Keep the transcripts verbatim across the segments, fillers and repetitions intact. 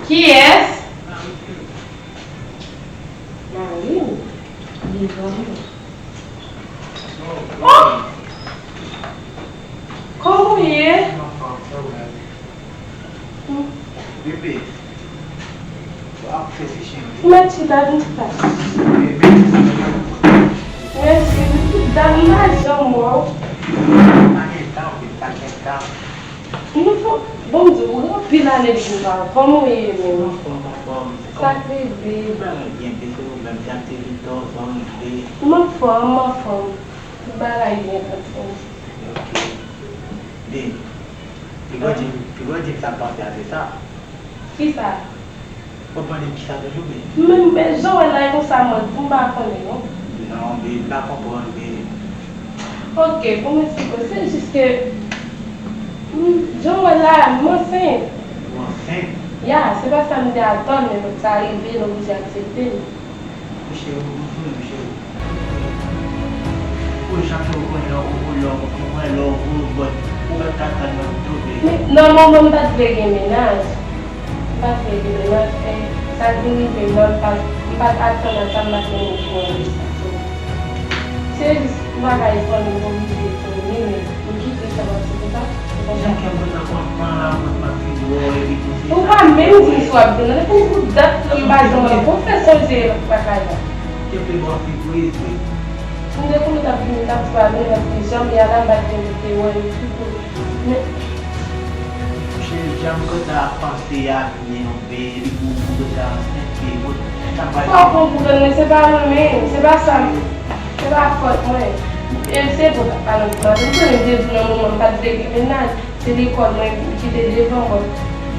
Kiyès? Mari m. Devan mwen. Oh! Kòman w ye? Bebe, w ap fè ti chen wi. Mèt chita, vin chita. Bebe. Mèsi, dam, m pa janm wè w. Pa gen tan, wi, pa gen tan. Nou fò, bon, m di w, ou gen anpil ane depi m pa wè w. Kòman w ye menm? Anfòm, anfòm. Sa k rive? Tout bagay byen, bebe, ou menm, jan te vin tò, kòman w ye? M anfòm, m anfòm. Tout bagay byen, anfòm. Ok. Byen. Pi lwen di m, pi lwen di m sa m panse a se sa. Kisa? Ou ap mande m kisa toujou, byen? Men, men jan w wè la, e konsa mwen, m pa konnen, non. Non, byen, m pa konprann, byen. Ok, pou m eksplike w, se jis ke, m, jan w wè la, m ansent. Ou ansent? Ya, se pa sa m te atann, men sa rive, m oblije aksepte l. Monchè, ou, ou tounen, monchè, ou. Ou chak jou ou konnen lè ou, ou lè ou, ou konnen lè ou gwo, but ou pa t ka tann mwen tou, byen. Men, nan moman m pa t vle gen mennaj. M pa t vle gen mennaj, e sa k vin rive m nan, m pa t, m pa t atann a sa, m pa t gen opsyon de sa. So, se jis bagay fanmi m oblije tounen, men m kite sa pase konsa. Jan kè m kontan kontan la, mwen m ap vin wè w epi tou se. Ou pa menm di m si w ap vin, nan depi yon bout dat la, m pa janm wè w. Fò w fè sonje lòt bagay la. Kenbe bò fi bwiz wi. M te konnen w t ap vini, m t ap di w a nou, men janm ye a la, m pa t envite w, e tou tou. Men. Cheri, jan m kontan ap panse a vini yon bebe, epi pou, pou kontan ansent, ke mwen, sa pral. Fò w konprann, men se pa renmen, se pa sa, se pa fòt mwen. E se bon, sa pa nan maten, m konnen m te di w nan moman m pa t vle gen mennaj. Se lekòl mwen ki te devan, but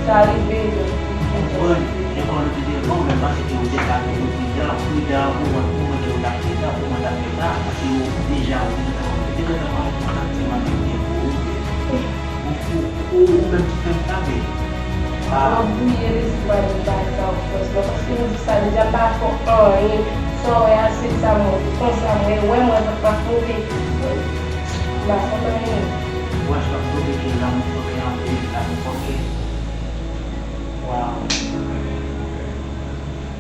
sa rive, but. Bon, lekòl ou te devan, men m panse ke ou te ka toujou pridan, pridan pou mwen, pou mwen ke ou t ap fè sa, pou mwen t ap fè sa, paske ou deja ou te gentan, ou te gentan konnen kontak ti mande byen pou ou, ou, ou, ou, ou menm ki fè m sa, men. Ah. Ou ap bwouye lespwa m, m pa sa ou fòs mwen, paske m di sa deja, m pa fè w anyen, sa w wè a se sa mwen, konsa mwen, wè mwen, m ap monte. M pa fè w anyen. Wè, sa m twouve ke lanmou fòkè anpil, lanmou fòkè. Waw.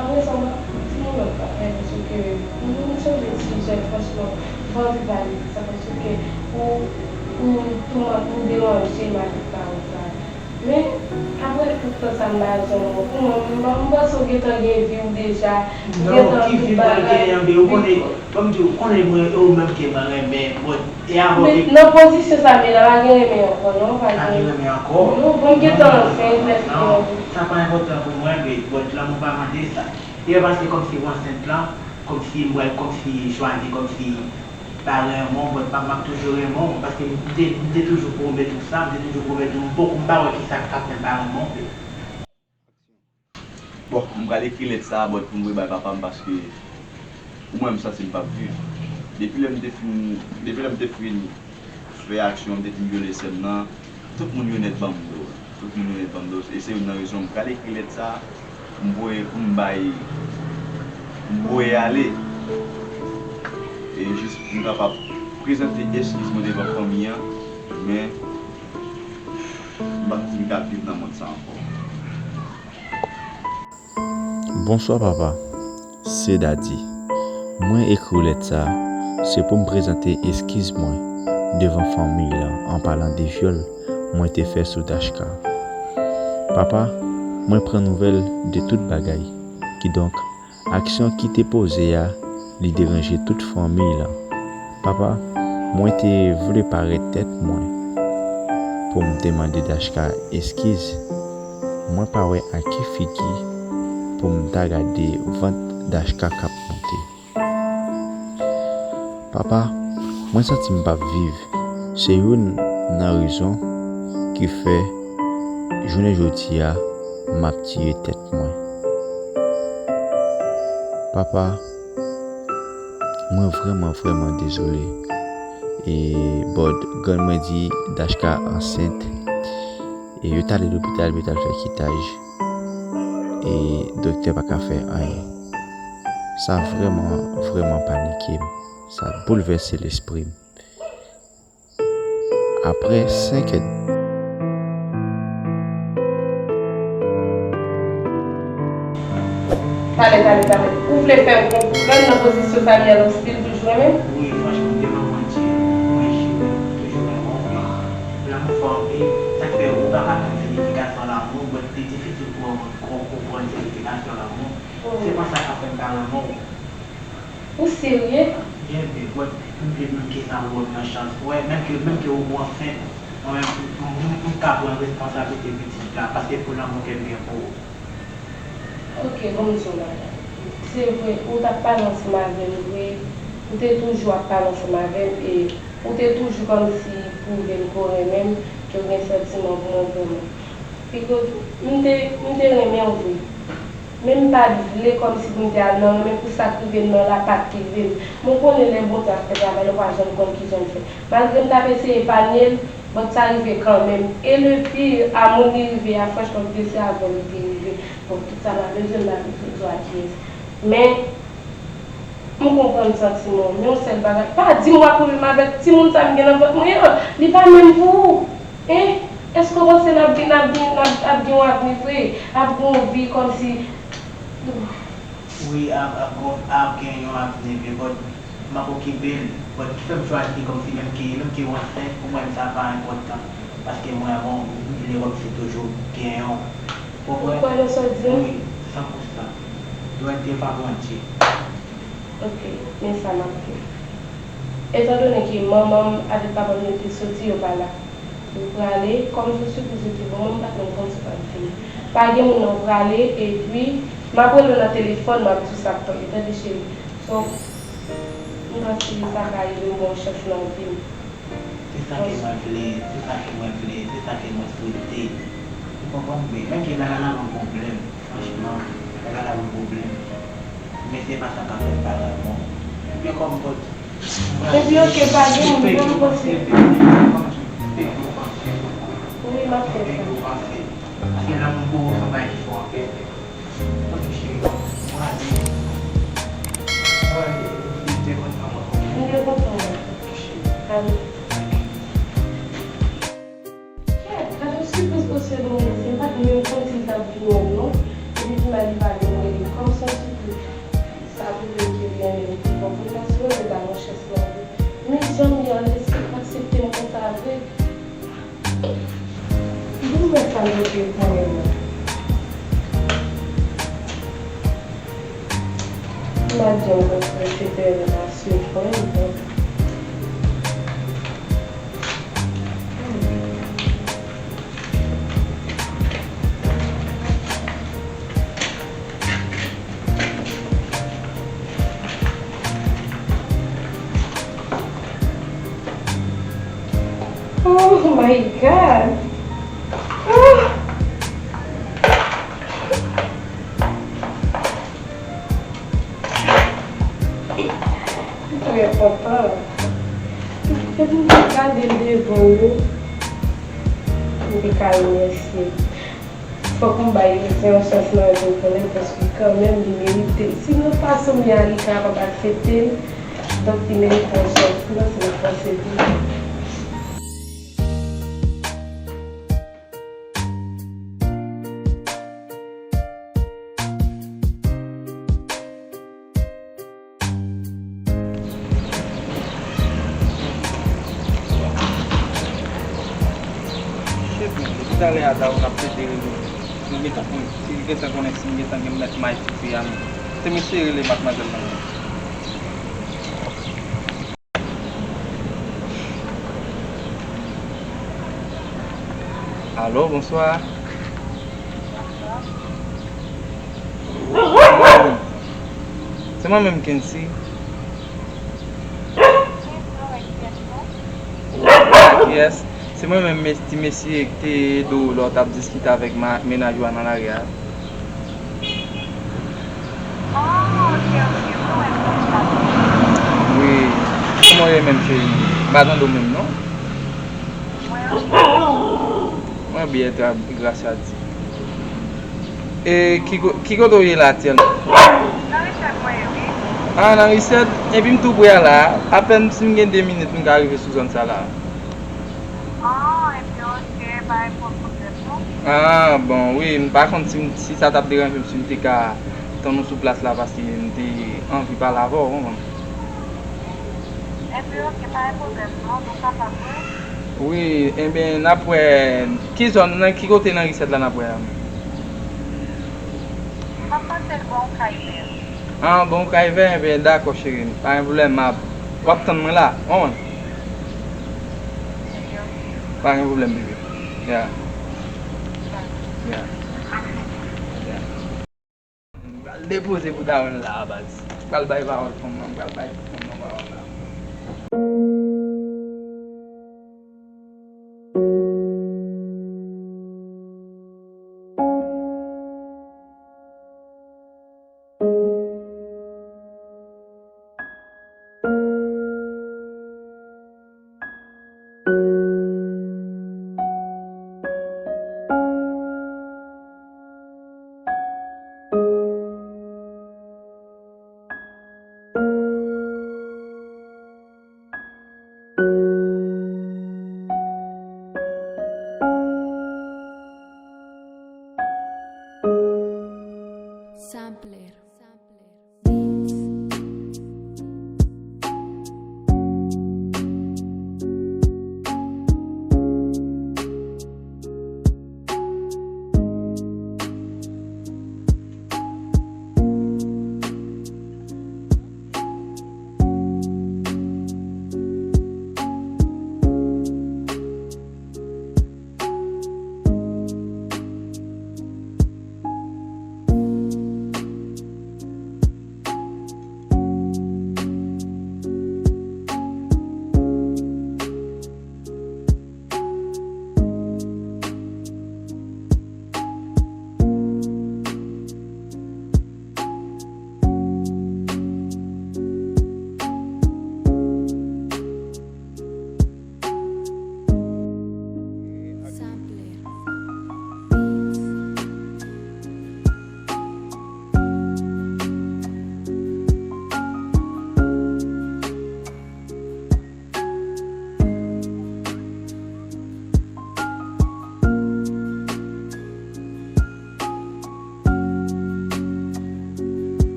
Apre sa, mwen, ti moman pa fè, paske m, m sonje ti jèn, franchman, m pa anvi pale de sa, paske ou, ou touman, ou deranje m avèk pawòl sa. Men, apre tout tan sa, m pa janm wè w. Pou mwen, m, m panse w gentan gen vi w deja. Ou gentan tout bagay. Non, ki vi m pral genyen, men ou konnen, kòm di, ou konnen mwen, e ou menm ke mwen renmen, mwen, e avè w. Men nan pozisyon sa m ye la, pa gen renmen ankò, non, pa gen. Pa gen renmen ankò? Non, bon, m gentan ansent, mèsi. Non, sa pa enpòtan pou mwen, men, bon, lanmou pa mande sa. E paske kòmsi ou ansent lan, kòmsi m wè, kòmsi chwazi, kòmsi pa renmen w, but m ap, m ap toujou renmen w, paske m te, m te toujou pwomèt ou sa, m te toujou pwomèt ou, m poko, m pa wè kisa k ap fè m pa renmen w. Bon, m pral ekri lèt sa a, but pou m voye bay papa m, paske pou mwen, m santi m p ap viv. Depi lè m te fin, depi lè m te fin fè aksyon, m te fin vyole sè m nan, tout moun yo nèt ban m do. Tout moun yo nèt ban m do. E se youn nan rezon m pral ekri lèt sa a, m voye pou m bay, m voye ale. E jis pou m kapab prezante eskiz mwen devan fanmi an, men m pa santi m ka viv nan mond sa ankò. Bonswa, papa. Se Daddy. Mwen ekri w lèt sa a, se pou m prezante eskiz mwen devan fanmiy lan an palan de vyòl mwen te fè sou Dashka. Papa, mwen pran nouvèl de tout bagay. Kidonk, aksyon ki te poze a, li deranje tout fanmiy lan. Papa, mwen te vle parèt tèt mwen pou m te mande Dashka eskiz. Mwen pa wè ak ki figi pou m ta gade vant Dashka k ap monte. Papa, mwen santi m p ap viv. Se youn nan rezon ki fè jounen jodi a m ap tiye tèt mwen. Papa, mwen vrèman, vrèman dezole. E, but, grann mwen di Dashka ansent. E yo t ale lopital pou yo t al fè kitaj. E doktè pa ka fè anyen. Sa vrèman, vrèman panike m. Sa boulvèse lespri m. Apre senk èd. Ou vle fè m konprann nan pozisyon sa li an, ou still toujou renmen m? Wi, franchman, m te pa mantye, mwen jire, m toujou renmen w, men lanmou fò anpil, sa k fè ou pa ka konn siyifikasyon lanmou, but li difisil pou ou konprann siyifikasyon lanmou. Se pa sa k ap fè m pa renmen w. Ou serye? Byen, byen, but m vle menm ke sa ou ban m yon chans. Wè, menm ke, menm ke ou ansent, mwen menm, m, m, m ka pran responsablite pitit la, paske pou lanmou ke m gen pou ou. Ok, bon, m di w yon bagay. Se vre, ou t ap pale ansanm avè m vre, ou te toujou ap pale ansanm avè m, e ou te toujou kòmsi pwouve m ke w renmen m, ke w gen santiman pou mwen vrèman. Figi w di, m te, m te renmen w vre. Men m pa t vle kòmsi pou m te al nan renmen pou sa k rive m nan la pa t rive m. Men w konnen lè Bondye ap fè travay la, ou pa janm konn kijan l fè. Malgre m t ap eseye epanye l, but sa rive kanmenm. E le pire, a moun li rive a, franchman, m te se avè w li te rive. Bon, tout sa m pa bezwen, m pa bezwen di w a kiyès. Men, m konprann santiman w, men yon sèl bagay. Pa di m w ap pwoblèm avèk timoun sa m gen nan vant mwen an. Li pa menm pou ou. Hein? Èske w panse n ap gen, n ap gen, n ap, ap gen yon avni vre? Ap gen yon vi kòmsi. Wi, ap, ap gen, ap gen yon avni vre, but m ap okipe l. But ki fè m chwazi kòmsi menm ke, menm ke w ansent, pou mwen sa pa enpòtan. Paske mwen, bon, m vle kòmsi toujou gen yon. Ou kwè nan sa w di a? Wi, san pou san. Dwèt devan Bondye. Ok, men sa m ap di w. Etandone ke manman m avèk papa m yo te soti, yo pa la. Ou prale, kòm se yon sipriz ou te ban mwen, m pa t menm konn si w t ap vini. Pa gen moun nan, ou prale, epi m ap rele w nan telefòn, m ap di w sa k tonbe, tande cheri. So, m panse sa ka ede m ba w chans nan vi m. Se sa ke mwen vle, se sa ke mwen vle, se sa ke mwen swete. Ou konprann? Men, menm ke bagay la ban m pwoblèm, franchman, bagay la ban m pwoblèm. Men se pa sa k ap fè m pa renmen w. Ebyen, kòm bòt. Ebyen, ok, pa gen moun, ban m panse. Wi, m ap fè sa. Paske lanmou pou ou se yon bagay ki fò anpil. Ok, cheri, mwen ale. Mwen ale, m te kontan wè w. M te kontan wè w. Ok, cheri. Ale. Kèt, gade yon sipriz bòs la ban mwen, se m pa t menm konn si l t ap vini ou non. Epi pi mal li pa vin rele m. Kòm se yon sipriz, sa pwouve m ke li renmen m pi fò. Pou m ta sipoze ba l yon chans nan vi. Men jan m ye an, èske l p ap aksepte m konsa vre? Bon, men sa m te fè pou mwen menm. M pa t janm konprann se pè relasyon pran m, bon. Oh my God! Ah! Li trè kontan. Epi m te gade l devan yo, m te ka remèsye l. Fòk m bay Elisa yon chans nan vi m kanmenm, paske kanmenm li merite l. Si nan fason m ye a, li kapab aksepte l, donk li merite yon chans. M panse l ap aksepte l. Shit, man, depi talè a Daron ap pede rele m. Si m gentan konn, si l gentan konnen si m gentan gen mèt may sou fi a, men. Se mesye rele madmwazèl lan. Alo, bonswa. Se mwen menm, Kency. Yes. Se mwen menm, mes-, ti mesye ki te ede w lè w t ap diskite avèk ma-, mennaj ou a nan lari a. Oh, ok, ok, mwen wè m konn sa. Wi. Kòman w ye menm, cheri? M pa tande w menm, non. Mwen anfòm. Mwen byen, tra-, gras a Dye. E ki ko-, ki kote w ye la aktyèlman? Nan Reset mwen ye, wi. Ah, nan Reset? Epi m tou pre a la. Apèn si m gen de minit, m ka rive sou zòn sa la. Ah, ebyen, ok, pa gen pwoblèm, non. Ah, bon, wi, m pa konn si m, si sa t ap deranje m, si m te ka Tann ou sou plas la paske m te anvi pale avè w, ou konprann? Enben, oke, pa gen pwoblèm non, nou kapab wè. Wi, enben, n ap wè ki zòn, nan ki kote nan Reset la n ap wè a? M ap pase l bò w kay vè. Ah, bò w kay vè, enben, dakò, cheri. Pa gen pwoblèm, m ap, w ap tann mwen la, ou konprann? Enben, oke. Pa gen pwoblèm, bebe. Yeah. Yeah. Yeah. M pral depoze pou dawòn la, baz. M pral bay pawòl fanm nan, m pral bay fanm nan pawòl la. Sampler.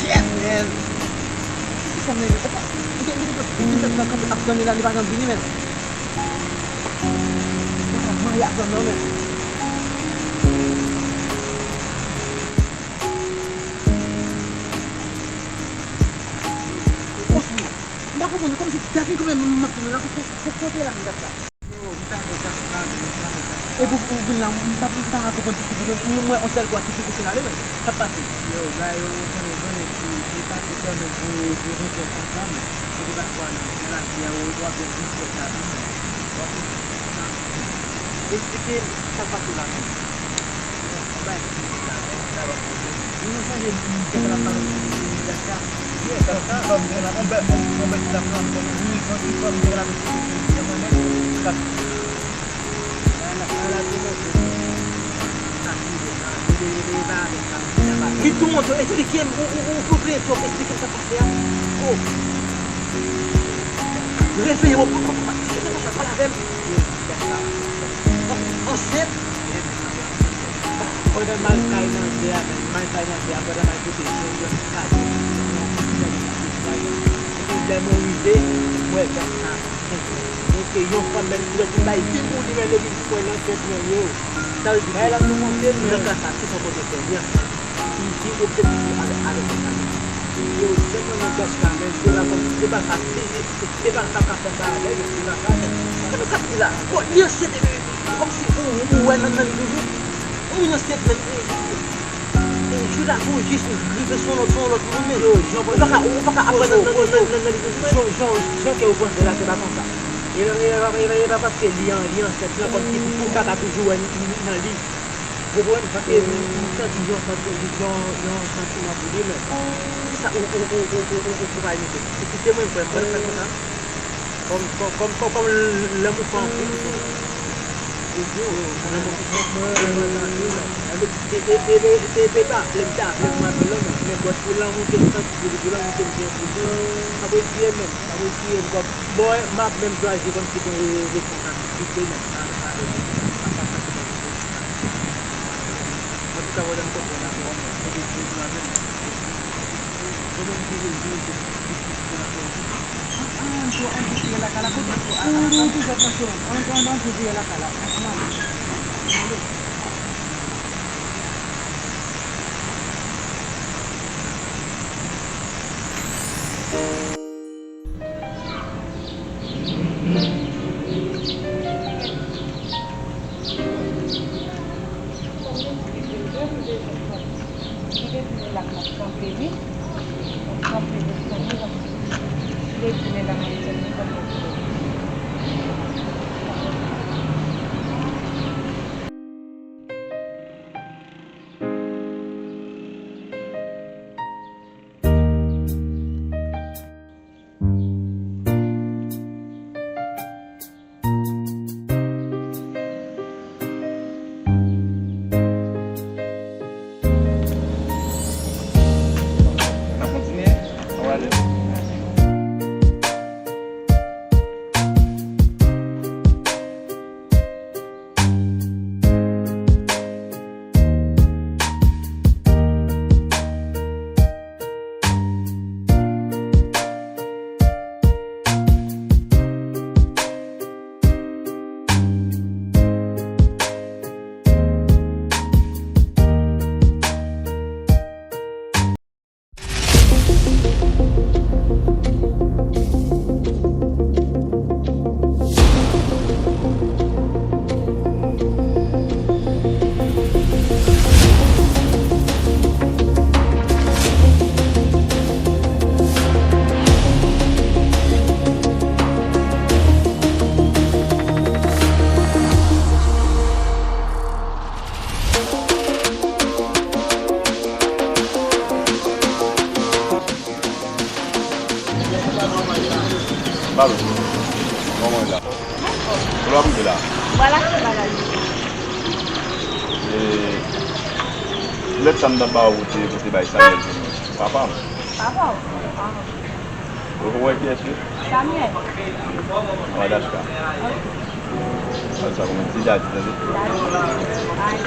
Shit, man. Ki sa, man? Epa, li gen, li gen, li gen, li gen, ap tann li la, li pa janm vini, man. Li pa janm vini, ap tann non, man. Kòman? M pa konprann, kòmsi dat vin kanmenm m ap tann la, pou, pou, pou kote la m dat la. Yo, m ta fè sa, m ta fè sa, m ta fè sa. E pou, pou vin la, m pa, m pa ka konprann ki, ki, m wè yon sèl bwa ki pi kouche la, men, sa k pase? Yo, ba yo, konnen, konnen, ki, ki pase kanmenm pou, pou regrèt sa, sa, men, se te pa kwa, non, nan lavi a, ou, ou ap jwenn regrèt sa, men, w ap jwenn regrèt sa. Eksplike m sa k pase la, men. Bay, bay, bay, bay. Nou sonje m te pral pale de Daka. Yon ti fanm te la, yon bèl, yon ti fanm te la, yon ti fanm te la, yon ti fanm te la, yon ti fanm te la, li tou monte, eksplike m, ou, ou, ou, ou, ou, eksplike m sa k pase a. Oh. Refeye w, pale avè m. Ansent. Pandan m al kay nan dè a, men, m al kay nan dè a, pandan m al kote Jean, Jean ki kay, epi lè mwen rive, m wè gad sa, men, se yon fanm, men, kilòt li bay pi pou li, men, depi m wè nan tèt mwen, yo. Sa vle di, nan ka sa, ki sa w konte fè, li ansanm, li, li objektif li avèk, avèk fanm nan. Yo, tèt mwen nan gòch la, men, se pa kòm, se pa sa, se, se, se pa sa k ap fè sa avè l, se pa sa, men. Sa nou k ap di la? Bon, li ansent, epi, kòmsi ou, ou wè nan, nan li toujou. Ou moun ansent, men, e, e, e, jou la pou jis rive sou lòt, sou lòt moun, men. Yo, Jean, ou pa ka, ou pa ka aprann nan, nan, nan, nan, nan li toujou, men. Jean, Jean, Jean, ke ou panse la, se pa konsa. E, e, e, e, e pa paske li an, li ansent, nan kòmsi pou, pou m pa ka toujou wè li, li, li nan li. Ou konprann? Paske m, m santi yon santi, yon, yon santiman pou li, men. Kisa ou, ou, ou pa imite? Eksplike mwen, frè m, mwen fè konsa. Kòm, kòm, kòm, kòm, kòm lanmou fè anpil, ou konprann? Ou di, oh, lanmou fè anpil, men. E, e, e, e, e pa vle m ta vle m ap lanmou, men bòt pou lanmou ke m santi pou li, pou lanmou ke m gen pou li, sa pral tiye m, men. Sa pral tiye m kòm, bon, m ap menm chwazi kòmsi pran re-, responsabilite, men. Sa, sa, sa, sa, sa, sa, sa, sa, sa, sa, sa, N ap kontinye? N ap ale? Balo, kòman w ye la? Ou la pou la? Vwala, se bagay. E, lèt sa m t ap ba ou pou te, pou te bay Samuel pou mwen. Papa m. Papa w? Ah. Ou wè kiyès li? Samuel. Madaska. Ok. Sa, sa, kòman ti dadi, tande? Dadi. Ay.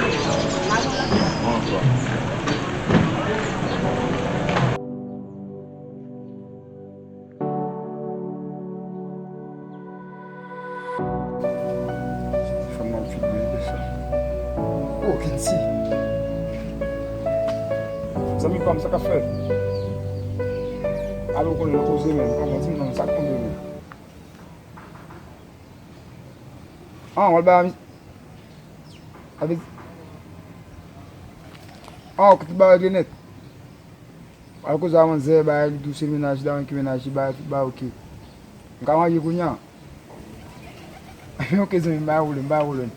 Bonswa. Fanm nan figure de sa. Oh, Kency. Zanmi pa m, sa k ap fèt? Alo, konnen nan koze menm, kòman di m non, sa k tonbe menm? Ah, w al ba mi-, a vle di, ah, w kote ba regle nèt. Al koze a manzè, bay li tou se mennaj li, ki mennaj li, bay tout bay oke. M ka marye kounye a. Epi oke zanmi m, bay pwoblèm, bay pwoblèm.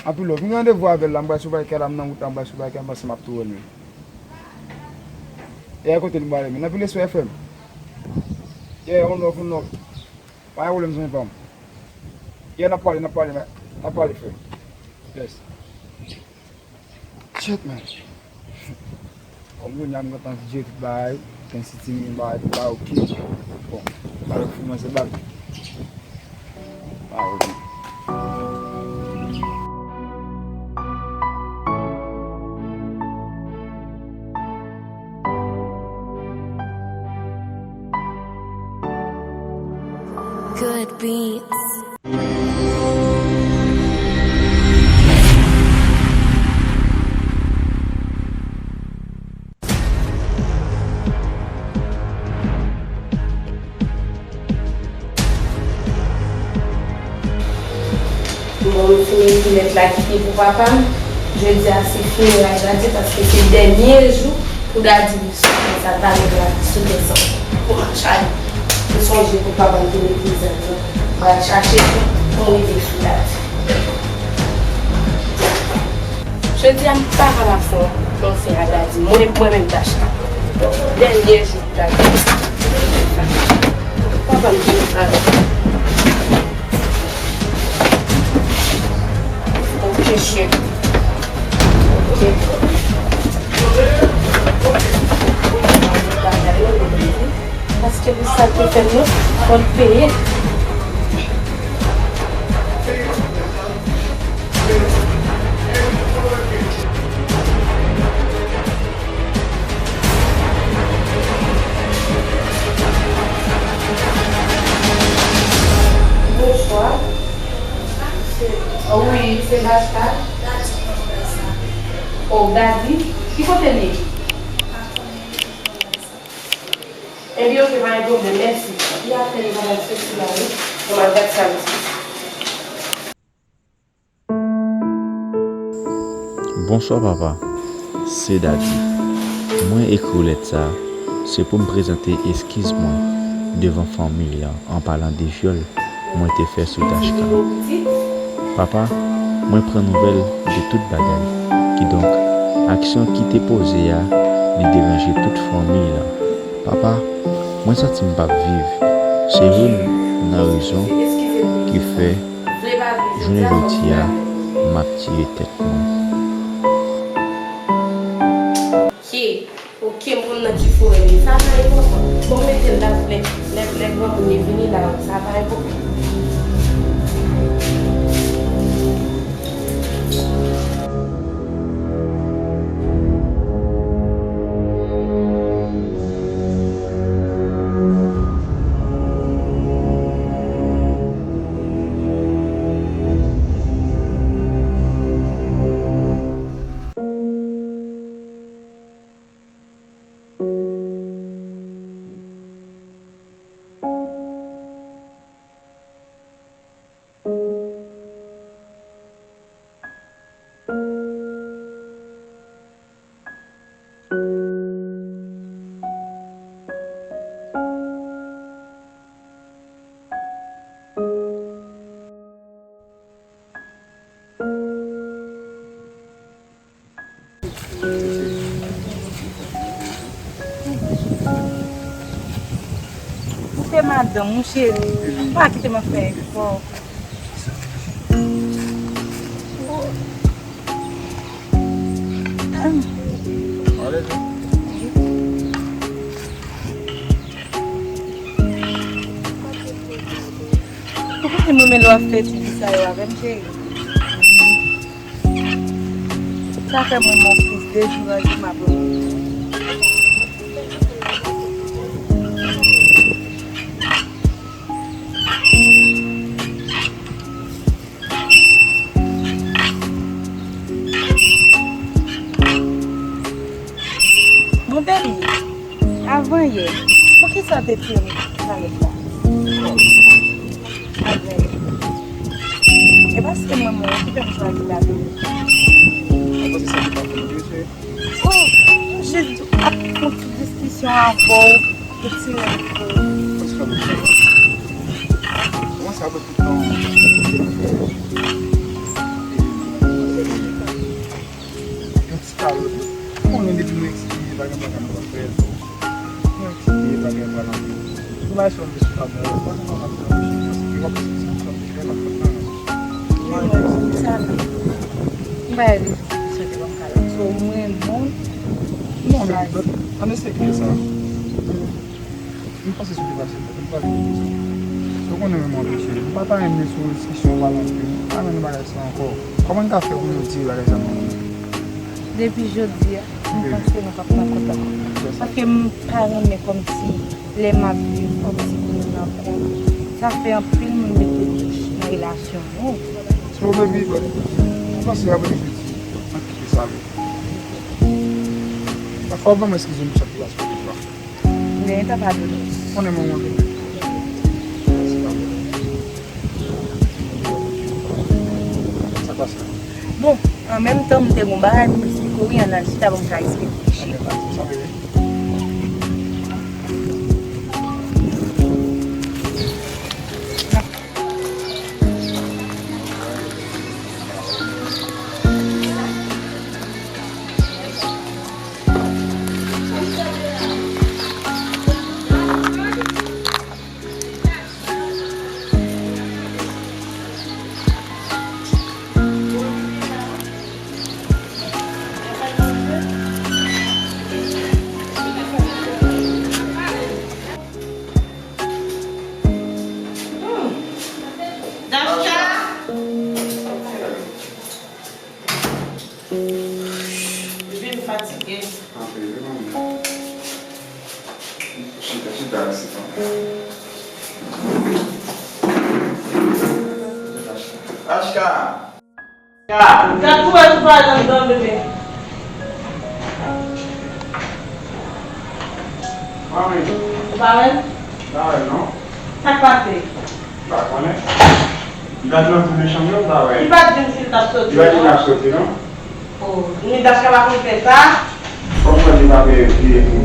Anpil love. M gen randevou avè l la, m pral sou Baykè la, m nan wout la, m pral sou Baykè, m panse m ap tou wè l menm. E a kote li m prale menm? Nan Pil Espre F M. Yeah, on love, on love. Bay pwoblèm zanmi pa m. Yeah, n ap pale, n ap pale, n ap pale frè. Yes. Shit, man. Kòm kounye a m gentan jere tout bagay, Kency timoun bagay, tout bagay oke. Bon, bagay pou mwen se bag. Bagay oke. Good beats. Bon, m fin ekri lèt la ki te pou papa m. Jodi a se fineray dadi paske se dènye jou pou dadi viv sou tè sa, ta viv la sou tè sa. Pou m ap chaje. M sonje pou papa m te mete zam nan. M pral chache pou, pou m rive sou dadi. Jodi a m pa ka pa fè yon konsèy a dadi. Mwen, mwen menm Tasha. Dènye jou pou dadi. Papa m di m sa. Ok, chèf. Ok. Paske pou sa l te fè m nan, fò l peye. Wi, se Basta. Oh, Dadi? Ki kote l ye? Ebyen, oke, pa gen pwoblèm, mèsi. Li ap fè li pa mal soti la, wi. Mwen al gad sa l di. Bonswa, papa. Se Dadi. Mwen ekri w lèt sa a, se pou m prezante eskiz mwen devan fanmiy lan an palan de vyòl mwen te fè sou Dashka. Papa, mwen pran nouvèl de tout bagay. Kidonk, aksyon ki te poze a, li deranje tout fanmiy lan. Papa, mwen santi m p ap viv. Se youn nan rezon ki fè, jounen jodi a, m ap tiye tèt mwen. Oke, oke, m konn nan ki forè li ye. Sa pa enpòtan. Bon, mete l la, lè, lè, lè granmoun li vini la, sa pa enpòtan. Ou se madanm ou, cheri. Pa kite m ap fè efò. Ou konnen mwen menm lè w ap fè ti vi sa yo avè m, cheri. Sa fè mwen menm plis de jou nan jou m ap Bon, baby, avan yè, poukisa w te tiye m kalòt la? Avan yè. E paske mwen, mwen okipe m chwazi la, baby. Mwen panse sa te pa pou mwen, cheri. Oh, m jis ap fè yon ti diskisyon avè w pou ti rèv. Paske mwen sa ap fè tout tan. Yon ti kalòt. Ou konnen depi nou eksplike bagay bagay nou pa fè l. Nou eksplike bagay pa nan. Nou bay sòm de sou pa bon. Pa nan pa nan. Mwen, mwen, sa, m pa di sou kesyon ke ban m kalòt. So, mwen, bon. Non, men, an eseye kite sa. M panse sou te pase, m pale de sa. Ou konnen menm mwen, cheri. M pa ta renmen sou diskisyon pa nan. M pa renmen bagay sa ankò. Kòman n ka fè pou nou di bagay sa nan? Depi jodi a, m panse nou p ap nan kont ankò. Paske m pa renmen kòmsi lè m ap viv kòmsi pou nou nan kont. Sa fè anpil moun mete bouch nan relasyon nou. So, baby, m panse apre jodi, n ap kite sa vre. Pafwa, w ban m eskize m pou sa ki pase deja. Ou gentan padone. Konnen mwen, mwen vin. Sa k pase? Bon, an menm tan, m te gon bagay pou m eksplike w, wi, ann al chita pou m ka eksplike w. Dashka! Bebe, m fatige. Anpil, wi, manmi. Chita, chita, rete, manmi. Dashka! Gad pou wè si w pa al anndan, bebe. Mami. Ou pa wè l? M pa wè l, non. Sa k pase? M pa konnen. Li pa t nan tout chanm yo, m pa wè. Li pa t di m si l t ap soti, non. Li pa t di l ap soti, non. Oh, Midas ka pa konn fè sa. Kòm mwen li pa peye, peye pou.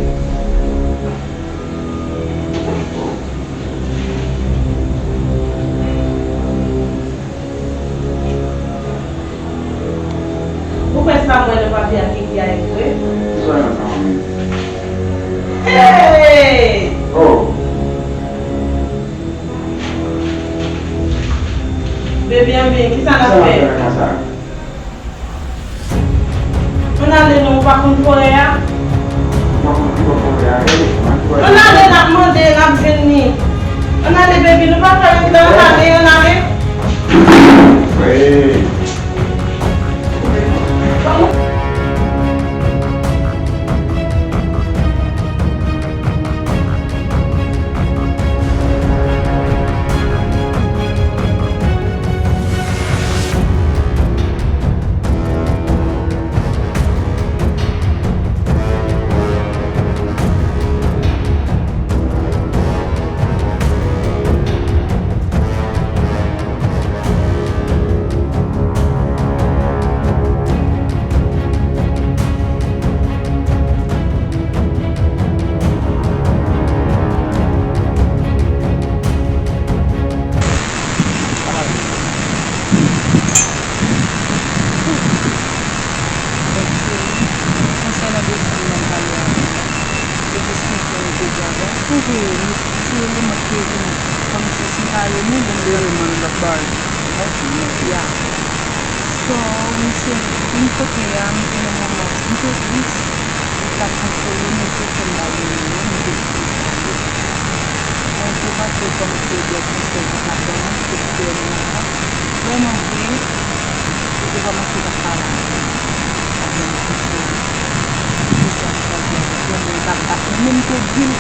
Ou kwè sa mwen nan papye a ki, ki a ekri? Sa nan sa mwen. Hey! Oh! Bebe, anben, kisa n ap fè? Ann ale non, ou pa konn forè a? Ann ale, n ap mande, n ap jwenn li. Ann ale, baby, nou pa fè anndan, ann ale, ann ale. Donk, cheri, konsènan dosye m nan pale avè w la, se jis konsèy m te di avè w. Cheri, m te rele, m te vin kòmsi si m pa rele, m te eleman l ap bay. Ya. So, misye vin kote a, m te nan moman, m te tris, li t ap konsole m, misye fè m bay nimewo l, m te di l. Mwen te panse kòmsi de konsèy li t ap ban mwen, se te vrèman vre. Vrèman vre, li te kòmanse t ap pale avè m, t ap ban m konsèy. Se sa m chwazi avèk li, men li pa t bat mwen. Men m te di l,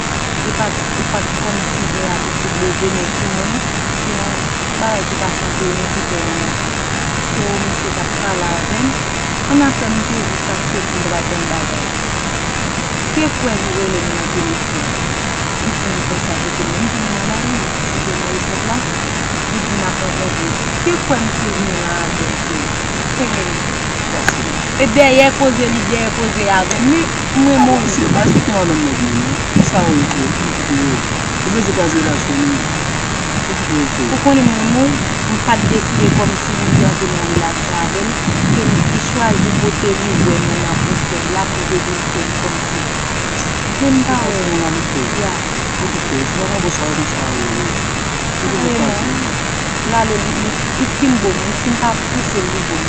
li pa t, li pa t kòmsi gen abitid leve men sou mwen, se yon bagay ki pa santi l, men ki fè l menm. So, misye t ap pale avè m, annafè m te jis aksepte m pa t ban l bagay. Te kwè li rele m nan telefòn. Li di m konsa, kote m ye? M di l m nan lari, m site nan repòt la. Li di m ap rankontre. Te kwè misye vin la avè m, cheri. Fè men li. E dèyè koze li, dèyè koze avè m. Li, m renmen w. Mesye, pa site madanm nan byen non. Sa w ye, cheri? Ou bezwen kraze relasyon nou. Ou konnen m renmen w, m pa t deside kòmsi m vle antre nan relasyon avè l, se li ki chwazi pote li wè m nan pwosèd la pou te vin fè m kòmsi. Men m pa wè. Ya. Okipe, se pa konpò sa yo konsa yo ye. Ou te konn pa di m. L ale, li, li, li fin bo m wi, si m pa pouse l, li bo m.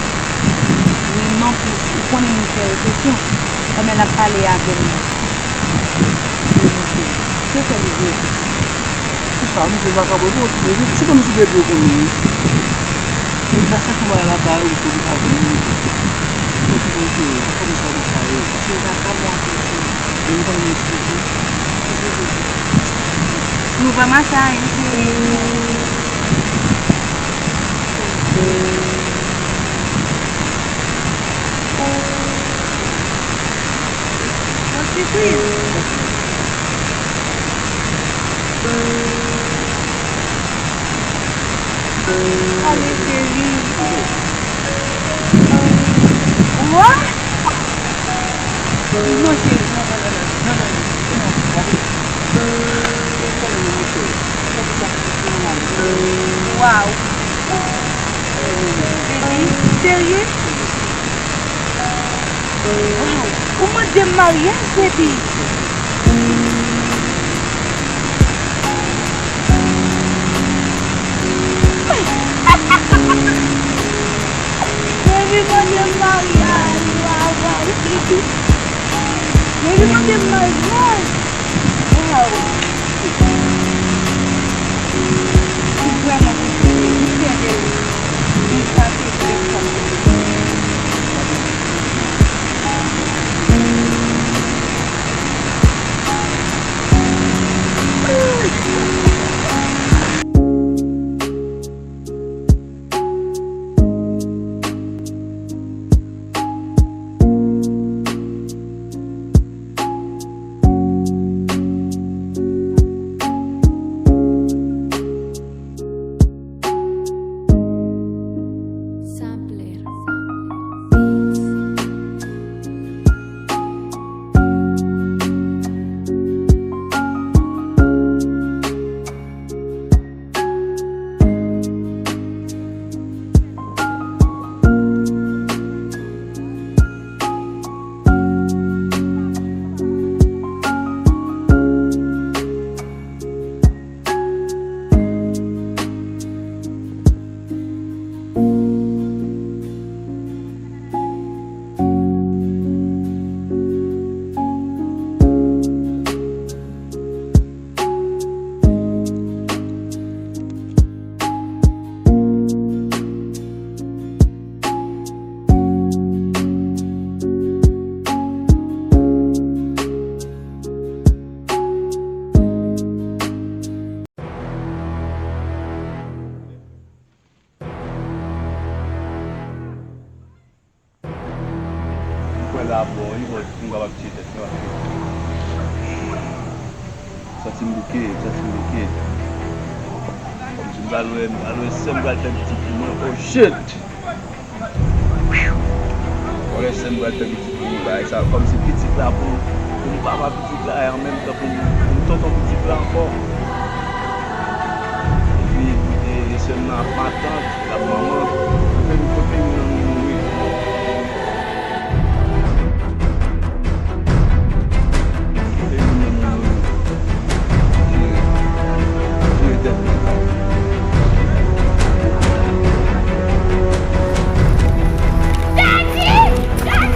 Wi, men anplis, ou konnen m fè refleksyon. Kòman l ap pale avè m nan. Wi, mesye. Se fè li vre. Kisa, misye vakabon, bon, okipe, se pa misye bebe ou konnen wi. Li ta chèche yon bagay la ba ou, pou li pa vin. Okipe, okipe, pa fè misye sa yo. Misye vakabon anpil, cheri. E nou pa menm eksplike. Nou pa mache a anyen. Mwen sipriz. Ale, cheri. Wa! Non, cheri, non, non, non, non, non, non, non, non, non. Waw. Baby, serye? Waw, ou mande m maryaj, baby. Baby mande m maryaj, waw, waw, baby. Baby mande m maryaj. Waw. Li vrèman konprann li, li fyè de li. Li pa te fè sa. La bon, wi, bon, m kapab tiye tèt mwen. Santi m bouke, santi m bouke. Kòmsi m pral wè, m pral wè sè m pral fè pitit pou mwen. Oh shit! Wè sè m pral fè pitit pou mwen, bagay sa, kòmsi pitit la pou, pou m papa pitit la, e an menm tan pou m, pou m tonton pitit la ankò. Epi, e, e sè m nan ap matant, l ap manman. Kote m, kote m nan moun mouri. Kote m nan moun mouri. Jere, jere tèt mwen. Daddy! Daddy! Daddy!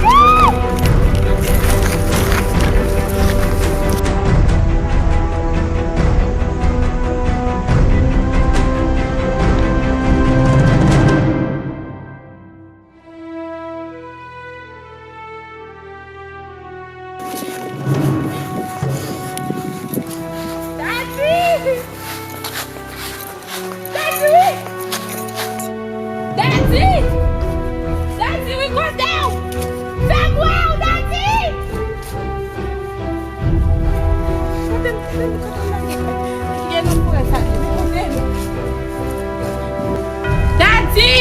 Daddy! Daddy! Daddy, wi, kote w? Fè m wè w, Daddy! Kote m, kote m, kote m lage? Ki gen nan kourè sa, men kote m? Daddy!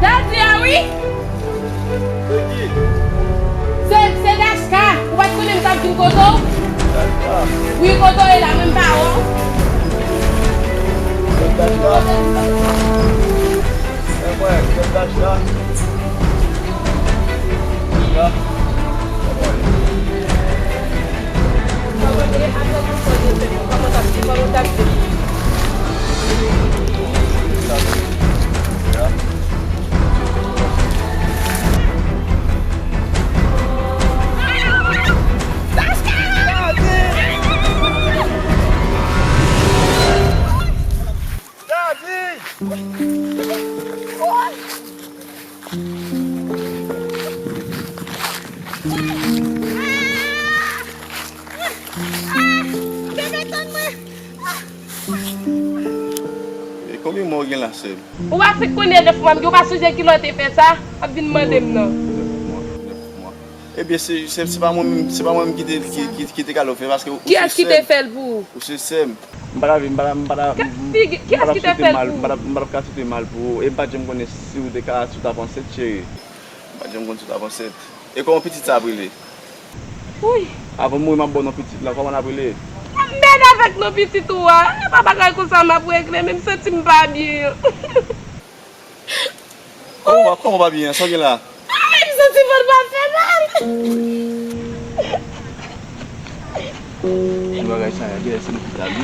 Daddy a wi! Se ki? Se, se Dachka. Ou pa t konnen m t ap vin kote w? Dachka. Wi, kote w ye la, men m pa wè w. Se Dachka. E mwen, se Dachka. Dachka. E konbyen mwa w gen la, sè m? Ou pa fèk konnen nèf mwa m gen, ou pa sonje kilè w te fè sa? W ap vin mande m nan. Nèf mwa, nèf mwa. Ebyen, se, se, se pa mwen menm, se pa mwen menm ki te, ki, ki, ki te kale w fè, paske ou se sè m. Kiyès ki te fè l pou ou? Ou se sè m. M pa ta vle, m pa ta, m pa ta, m, m, m pa ta swete mal, m pa ta, m pa ta ka swete mal pou ou. E m pa t janm konnen si w te ka, si w t ap ansent, cheri. M pa t janm konn si w t ap ansent. E kòman pitit sa ap rele? Wouy. Avan m mouri, m ap ba w non pitit la. Kòman l ap rele? M mèd avèk non pitit ou a. E pa bagay konsa m ap regle, men m santi m pa byen. Kòman w pa, kòman w pa byen? Sa w gen la? Ay, m santi vant mwen fè mal. Ki bagay sa a, genlè se lopital wi.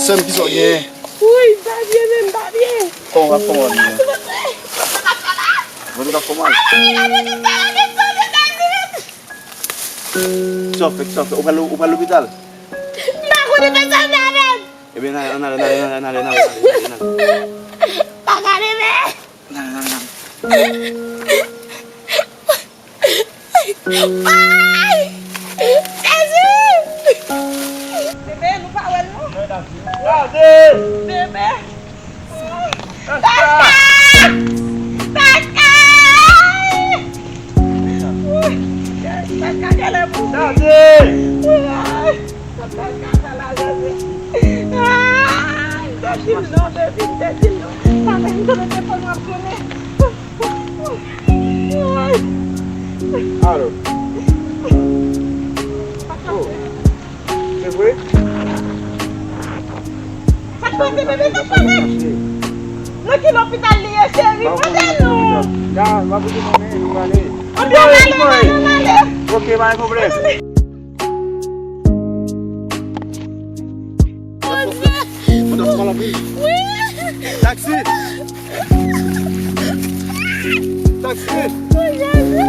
Sè m, kisa w genyen? Wouy, m pa byen menm, m pa byen. Kòman w ap, kòman w ap byen? Vant mwen ap fè mal. Vant ou t ap fè w mal? Ay, gade kisa, gade kisa, gade kisa. Kisa w fè, kisa w fè? Ou pral, ou pral lopital? M pa konnen, pèsonn pa avè m. Ebyen, ann ale, ann ale, ann ale, ann ale, ann ale, ann ale, ann ale, ann ale. Pa gade men. Ann ale, ann ale, ann ale. Ay! Jezi! Bebe, nou pa wè l non. Gade! Bebe! Tata! Tata! Tata, genlè pou mwen. Tata, Tata, Jezi. Ay, m te di l non, baby, m te di l non. Tata, m tande telefòn w ap sonnen. Ay. Alo. Oh. Se vre? Sa k pase, bebe, sa k pase? Nan ki lopital li ye, cheri? Mande nou. Ya, m ap rete nan men li, m ale. Ann ale, ann ale, ann ale. Ok, pa gen pwoblèm. Bondye. Ou t ap fè mal anpil? Wi. Taksi! Taksi! Oh, Jezi!